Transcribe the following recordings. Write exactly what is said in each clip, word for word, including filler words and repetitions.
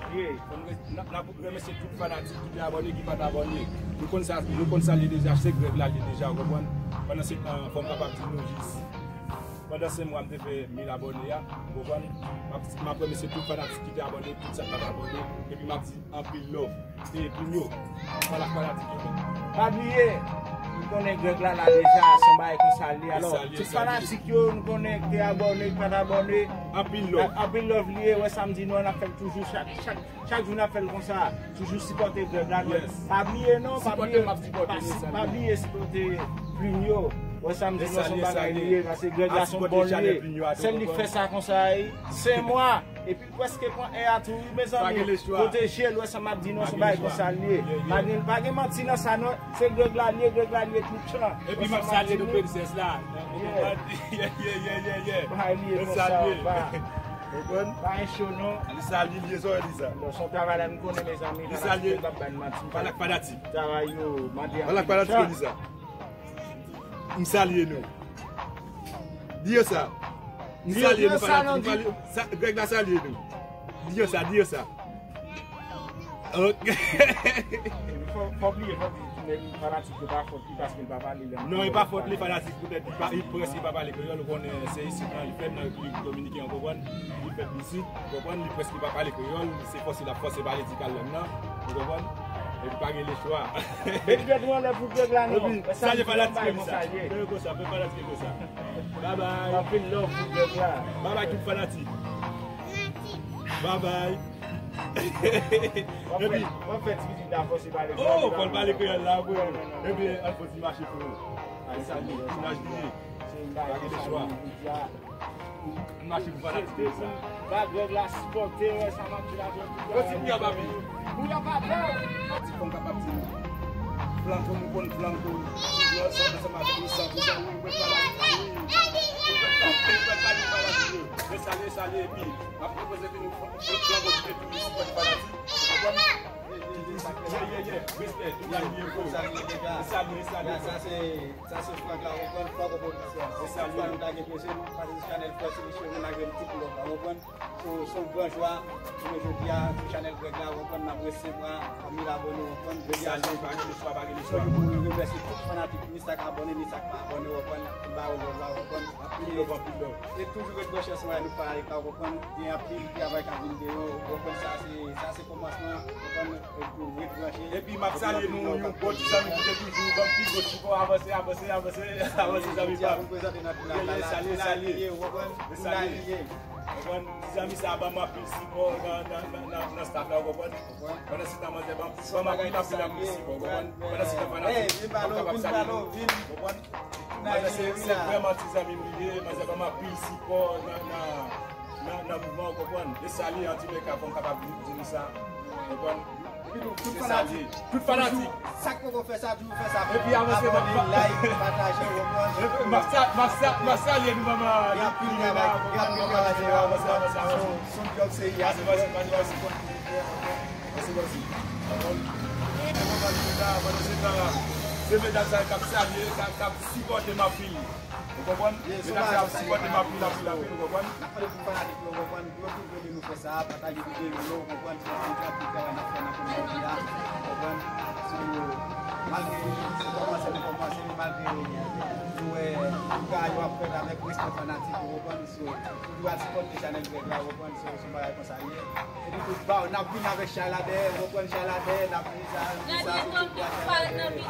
Fò n re- n ap, n ap remèsye tout fanatik ki te abòne, ki pa t abòne. Nou konn sa, nou konn sa l ye deja, se Greg la l ye deja, ou konprann? Pandan se tan, fò m kapab di nou jis, pandan senk mwa m te fè mil abòne a, ou konprann? M ap, m ap remèsye tout fanatik ki te abòne, tout sa k pa t abòne, epi m ap di anpil love. Se Primo. Fanatik yo. Pa bliye, nou konnen Greg la la deja, se yon bagay konsa l ye. Alò, tout fanatik yo, nou konnen ki te abòne, ki pa t abòne. Anpil love. Anpil love li ye, wè sa m di nou an, n ap fè l toujou chak, chak, chak jou n ap fè l konsa. Toujou sipòte Greg la. Pa bliye non, pa bliye, pa bliye sipòte Primo. Wè sa m di nou an, se yon bagay li ye, paske Greg la se yon bon li ye. Sèl li k fè sa konsa, wi. Senk mwa. Epi l prèske pran è a tou, wi, mezanmi. Pwoteje l, wè sa m ap di nou, se yon bagay konsa l ye. Pa gen, pa gen manti nan sa, non. Se Greg la l ye, Greg la l ye tout tan. Epi m ap salye nou, prensès la. Ou konprann? Yeah, yeah, yeah, yeah, yeah. Bagay li ye konsa, pa. Konprann? Pa gen cho, non. Li salye, li ye, sa w di sa. Bon, se yon travay la, nou konnen, mezanmi. Li salye. Fanatik yo p ap bay n manti. Fanatik. Travay yo, mande anpil chan. Fanatik yo di sa. M salye nou. Di yo sa. M salye nou, fanatik. Greg la salye nou. Di yo sa, di yo sa. Ok. Fò, fò bliye, fò di, men fanatik yo pa fòt li paske l pa pale lang. Non, e pa fòt li, fanatik poutèt li pa, li prèske pa pale kreyòl, ou konnen se isit lan li fèt nan Repiblik Dominiken, ou konprann? Li fèt isit, ou konprann? Li prèske pa pale kreyòl, se fòse l ap fòse pale ti kal lang nan, ou konprann? Epi pa gen lechwa. Met dwèt ou anlè pou Greg la non. Epi, salye fanatik yo konsa. Fè yo konsa, fè fanatik yo konsa. Bye bye. Anpil love pou Greg la. Bye bye tout fanatik. Bye bye. Epi, w ap fè ti pitit la fòse pale kreyòl. Oh, fò l pale kreyòl la, bro. Epi, al fò ti mache pou nou. Al salye, ti naj li ye. Pa gen lechwa. Mache pou fanatik yo sa. Ba Greg la sipòte, wè sa m ap di la, Greg. Kontinye, papi. Bouya pa bèl. Ti fò m kapab di nou. Flanko, nou konn flanko. Toujou ansanm, ansanm avèk nou, san pou san, wi, wi, wi. Wi, wi, wi. Salye, salye, epi, m ap reprezante nou flanko ki te toujou sipòte fanatik. Ye, ye, ye. Respè, tout sa liye, bro. Sa liye, deja. Sa liye, sa liye. Sa se, sa se Frank la, ou konprann, Frank Production. Sa liye. Tout fwa nou ta gen plezi, nou pase sou chanèl Frank, se misye, nou lage l tout lòt la, ou konprann. So, se yon gran jwa, jounen jodi a, sou chanèl Greg la, ou konprann, n ap resevwa mil abòne, ou konprann. Jodi a, se yon jou. Pa gen lechwa, pa gen lechwa. Se yon jou pou nou remèsye tout fanatik, ni sa k abòne, ni sa k pa abòne, ou konprann, ba yo lòv la, ou konprann. Anpil love, anpil love. E toujou ret branche ansanm avèk nou, pa lage, ou konprann, gen anpil travay k ap vin deyò, ou konprann, sa se, sa se kòmansman, ou konprann, e pou ret branche. Epi m ap salye nou, yon bon ti zanmi ki te toujou ban m pi gwo sipò, avanse, avanse, avanse, avanse, zanmi pa m. Salye, salye. Ou konprann? Ti zanmi sa ban m anpil sipò nan, nan, nan, nan, nan staff la, ou konprann? Pandan se tan, manzè ban m, ban m anpil, anpil, anpil sipò, ou konprann? Pandan se tan, fanatik, m ap kapab salye nou, ou konprann? Manzè se, se vrèman ti zanmi m li ye, manzè ban m anpil sipò nan, nan, nan, nan mouvman, ou konprann? E salye, antouleka, fò m kapab di nou sa, ou konprann? Epi tou, tout fanatik. Tout fanatik. Sa k poko fè sa, toujou fè sa. Epi avanse, abòne, like, pataje, ou konprann? Epi m ap sa-, m ap sa-, m ap salye nou, manman. Gen anpil travay, gen anpil travay deyò, avanse, avanse, avanse. Son, son job se ye. Avanse, avanse, avanse. Avanse, avanse. Pandan se tan la, se medam sa yo k ap salye, k ap, k ap sipòte m anpil. Ou konprann? Medam sa yo ap sipòte m anpil, anpil, anpil, ou konprann? N ap mande tout fanatik yo, ou konprann? Pou yo toujou ede nou fè sa, pataje videyo yo, ou konprann? Se yon granpil travay n ap fè nan kominote a, ou konprann? So, malgre se kòmanse nou kòmanse, malgre nou wè tout bagay yo ap fèt avèk respè fanatik yo, ou konprann? So, toujou al sipòte chanèl Greg la, ou konprann? So, se yon bagay konsa li ye. Epi tou, ba, n ap vin avèk chay la dèyè, ou konprann, chay la dèyè, n ap vin sa, vin sa, se tout bwa chay la dèyè.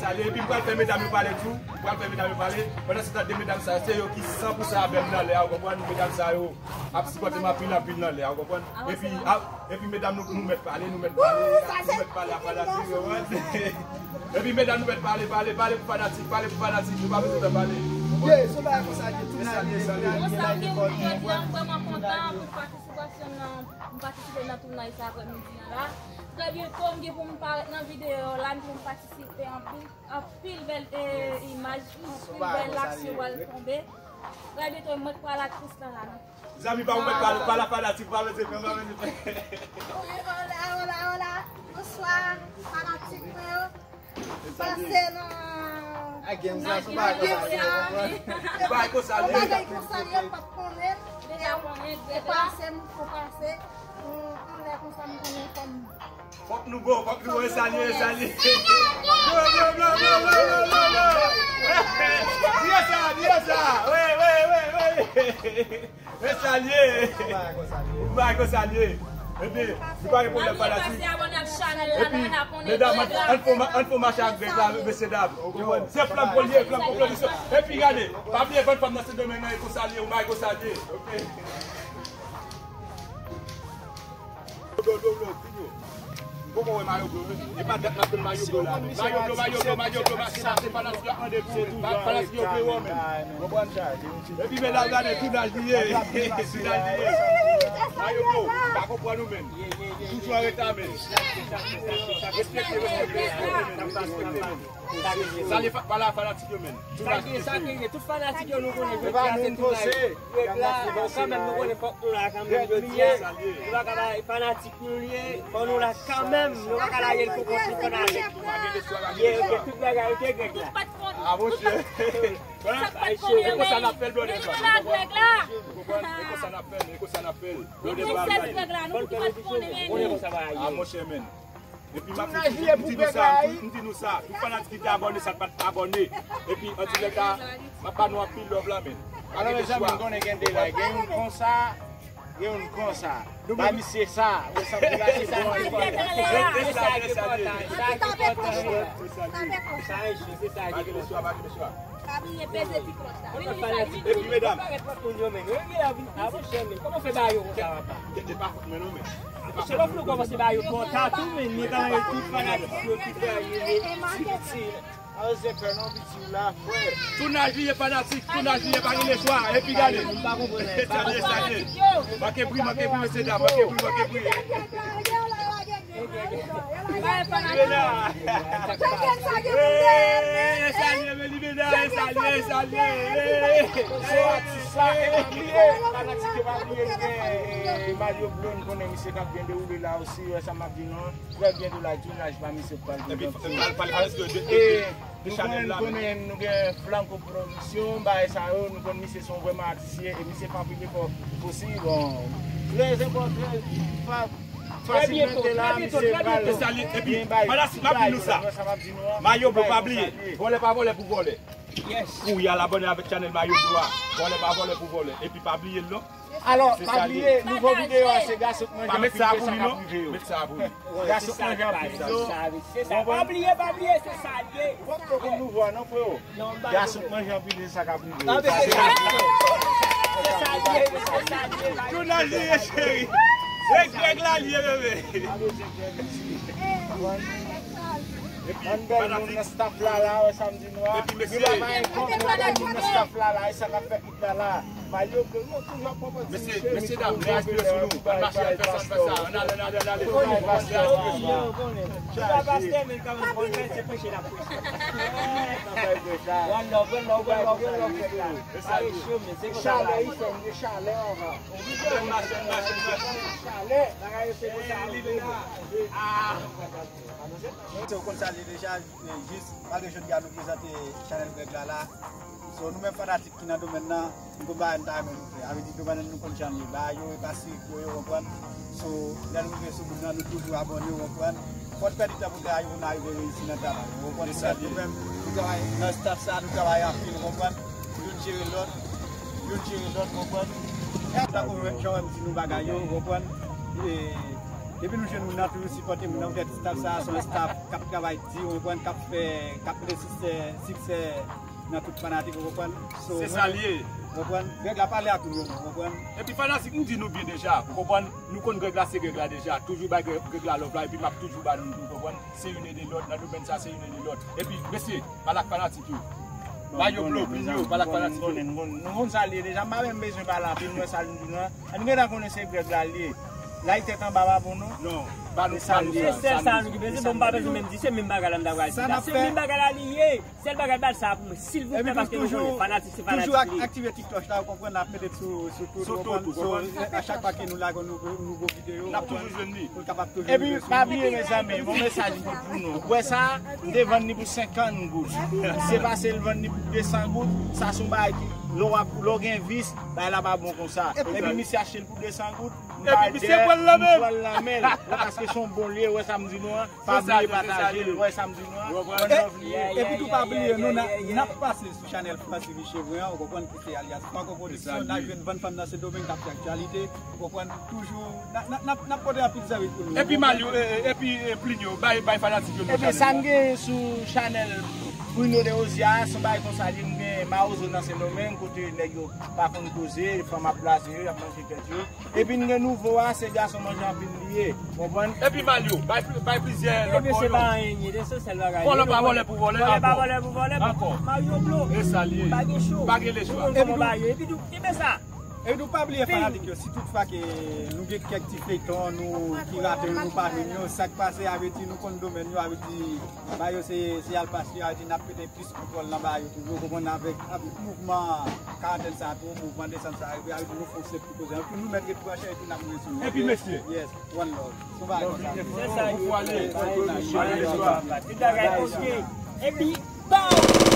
Salye, epi m pral fè medam yo pale tou, m pral fè medam yo pale. Pandan se tan, de medam sa yo, se yo ki san pou san avè m nan lè a, ou konprann? Medam sa yo ap sipòte m anpil, anpil nan lè a, ou konprann? Epi, a, epi medam nou, nou mèt pale, nou mèt pale, nou mèt pale a fanatik yo, ou konprann? Epi medam nou mèt pale, pale, pale pou fanatik, pale pou fanatik, nou pa bezwen pè pale. Ye, se yon bagay konsa, ye, tout nan ye, tout nan ye, tout nan ye. Konsa, m gen pou m di a, m vrèman kontan pou patisipasyon nan, m patisipe nan tounay sa aprèmidi an la. Trè byento, m gen pou m parèt nan videyo la, m gen pou m patisipe anpil, anpil bèl, eh, imaj, anpil bèl aksyon pral tonbe. Trè byento, mwen k pral aktris lan la, non. Zanmi pa ou mèt pale, pale a fanatik, pa bezwen pè, pa bezwen pè. Wi, hola, hola, hola. Bonswa, fanatik mwen yo. Pase nan, nan game sa, se yon bagay konsa, wi. Bagay konsa, wi. Bagay konsa, yo p ap konnen. Deja konnen, e pase, m fò pase. Nou Fòk nou bon, fòk nou bon, e sa l ye, e sa l ye. Blo, blo, blo, blo. Di yo sa, di yo sa. Wi, wi, wi, wi. E sa l ye. Ou bay konsa l ye. Epi, nou pa gen pwoblèm fanatik. Epi, medam, ann, ann fè, ann fè mache ak Greg la, mesye dam. Se flanm pou l ye, flanm pou pwodiksyon. Epi, gade, pa bliye bann fanm nan Sendomeng nan, e konsa l ye, ou bay konsa l ye. Ok. Blo, blo, blo, blo, fini. M poko wè mayo blo, men. E pa dat n ap tann mayo blo la. Mayo blo, mayo blo, mayo blo, mache, mache, fanatik yo ap mande pou ou. Fanatik yo vle wè w menm. Konprann? Epi medam, gade, tounaj li ye. Tounaj li ye. Mayo blo, pa konprann ou menm. Toujou an reta, men. Respekte, respekte, respekte, men. Respekte, men. Salye fa-, pale a fanatik yo, men. Sa k gen, sa k gen, tout fanatik yo nou konnen jodi a se tounaj. Greg la, kanmenm nou konnen fòk nou la kanmenm jodi a. Nou pa ka bay fanatik nou l ye, fò nou la kanmenm, nou pa ka lage l pou kont nou fanatik. Ye, ok, tout bagay, ok, Greg la. A, monchè. Voilà, e konsa n ap fè l, blòdè. Ou konprann? E konsa n ap fè l, e konsa n ap fè l. Blòdè pa al. A, monchè, men. Epi m ap di, m di nou sa, m di nou sa, tout fanatik ki te abòne, sa k pa t abòne. Epi, antoulèka, m ap ba nou anpil love la, men. Alò, mezanmi, m konnen gen de la, gen youn konsa, gen youn konsa. Ba misye sa, ou santi la, se bon. E sa ki enpòtan, sa ki enpòtan. Sa e cho, se sa ki enpòtan. Pa bliye peze ti klòch la. Wi, wi, wi. Epi, medam. Kòman fè ba yo konsa, papa? Kòmanse ba yo twò ta tou, men nou ta tout fanatik yo ki fè yo piti. Tounaj li ye fanatik, tounaj li ye, pa gen lechwa, epi gade. Salye, salye. Manke bri, manke bri, mesye dam, manke bri, manke bri. Libeda. Hey, salye, men Libeda, hey, salye, salye. Hey. So, atis la, e pa bliye, fanatik yo pa bliye, nou gen, eh, Mario Blo, nou konnen misye k ap byen dewoule la osi, wè sa m ap di nou an. Trè byen de la tounaj pa misye pral gen. Epi, pale, pale, pale de, de, de, de chanèl la, men. Nou konnen nou gen Flanco Production, bagay sa yo, nou konn misye se yon vrèman atis ye, e misye pa pile fò osi, bon, trè enpòtan, pa Fasil mete la, misye pral gen bagay. Epi, fanatik, m ap di nou sa. Mayo Blo, pa bliye. Vòlè pa vòlè pou vòlè. Kouri al abòne avèk chanèl Mayo Blo a. Vòlè pa vòlè pou vòlè. Epi pa bliye l non. Alò, pa bliye, nouvo videyo a se gason k manje anpil ke sa k ap rive yo. Met sa pou li non. Met sa pou li. Gason k manje anpil yo. Se sa, pa bliye, pa bliye, se sa l ye. Fòk nou konn nouvo a non, freo. Gason k manje anpil, se sa k ap rive. Tounaj li ye, cheri. Se Greg la li ye, bebe. Epi, ann bèl moun nan staff la, la, wè sa m di nou a. Epi, mesye. Nou pa bay kòb, nou bèl moun nan staff la, la, e sa k ap fèt tout la, la. Mayo Blo, nou toujou ap pran ti mesye, mesye dam, lè a vire sou nou. Ann mache, ann fè sa, ann fè sa. Ann ale, ann ale, ann ale. Ou konnen, pastè, men kanmenm, ou konnen, se preche l ap preche. One love, one love, one love, one love, frè la. Sa e cho, men, se konsa. Chalè, i fè m de chalè anvan. Ann mache, ann mache, ann mache. Chalè, bagay yo se konsa. Ou konn sa l ye deja, jis, malgre jodi a nou prezante chanèl Greg la, la. So, nou menm fanatik ki nan domèn nan, nou konn bagay nou ta renmen nou fè. A vle di, domèn nan nou konn jan l ye. Bagay yo e pa sirik yo, ou konprann? So, lè nou rive sou moun nan, nou toujou abòne, ou konprann? Fò n pèdi tan pou travay pou n arive reyisi nan travay, ou konprann? Se sa nou menm, nou travay nan staff sa, nou travay anpil, ou konprann? Youn jere lòt, youn jere lòt, ou konprann? E tankou jan w wè m di nou bagay yo, ou konprann? E, depi nou jwenn moun nan, toujou sipòte moun nan, poutèt staff sa, se yon staff k ap travay di, ou konprann? K ap fè, k ap mete siksè, siksè nan tout fanatik, ou konprann? So, se sa l ye. Ou konprann? Greg la pale ak nou, ou konprann? Epi fanatik, m di nou byen deja, ou konprann? Nou konn Greg la, se Greg la deja. Toujou bay Greg, Greg la love la, epi m ap toujou ba nou, ou konprann? Se youn ede lòt, nan domèn sa, se youn ede lòt. Epi, mesye, pale ak fanatik yo. Mayo Blo, Plinyo, pale ak fanatik yo. Nou konn sa l ye deja, m pa menm bezwen pale anpil, nou wè sa l di nou an. Ann gentan konnen se Greg la l ye. Lay tèt anba pa bon non. Non, ba nou sa l ye. Se sèl sa nou ki bezwen, bon, m pa bezwen menm di, se menm bagay la m ta pral di la. Se menm bagay la li ye. Sèl bagay, ba l sa pou mwen, silvouplè, paske nou konnen fanatik se fanatik li ye. Toujou ak-, aktive ti klòch la, ou konprann, n ap mete l sou, sou tout, ou konprann? So, a chak fwa ke nou lage yon nouvo, nouvo videyo, n ap toujou jwenn li. Pou l kapab toujou rive sou nou. Epi, pa bliye, mezanmi, yon mesaj m pou nou. Ou wè sa, m te vann li pou senkant goud. Se pase l vann li pou de san goud, sa se yon bagay ki Lè w ap, lè w gen vis, bagay la pa bon konsa. Epi misye achte l pou de san goud. Epi misye pran l nan men l. Pran l nan men l. Wè, paske se yon bon lye, wè sa m di nou an. Pa bliye pataje l, wè sa m di nou an. One love li ye. Epi tou pa bliye, nou n ap pase sou chanèl Francis Richevre an, ou konprann, ki se alyas Franco Production, n a jwenn bann fanm nan Sendomeng k ap fè aktyalite, ou konprann, toujou, n a- n a- n ap n ap pote anpil sèvis pou nou. Epi Mario, e- e- epi e, Plinio, bay bay fanatik yo non. Ebyen, sa m gen sou chanèl Bruno de Rosier a, se yon bagay konsa li ye, m gen mawozo nan Sendomeng, kote nèg yo pa konn koze, fanm ap blaze yo, y ap manje tèt yo. Epi n gen nouvo a, se gason manje anpil li ye. Konprann? Epi Mario, bay pli- bay plizyè lòt mo yo. Ebyen, se pa anyen, de se sèl bagay. Vòlè pa vòlè pou vòlè ankò. Vòlè pa vòlè pou vòlè ankò. Mario Blo. E sa li ye. Pa gen cho. Pa gen lechwa. Ou konn kòman bagay yo. Epi tou, kenbe sa. Epi tou pa bliye fanatik yo, si tout fwa ke nou gen kèk ti feyton nou ki rate yo, nou pa jwenn yo, sa k pase, sa vle di nou konn domèn yo, sa vle di ba yo se se al pase, sa vle di n ap mete plis kontwòl nan ba yo toujou, ou konprann, avèk avèk mouvman karantèn sa tou, mouvman desann sa, epi sa vle di nou fonse pou koze. Epi nou mèt ret branche epi n ap rezoud. Epi mesye. Yes, one love. Se yon bagay konsa. Se sa, ou pwale. Tout bagay ok. Epi, pow!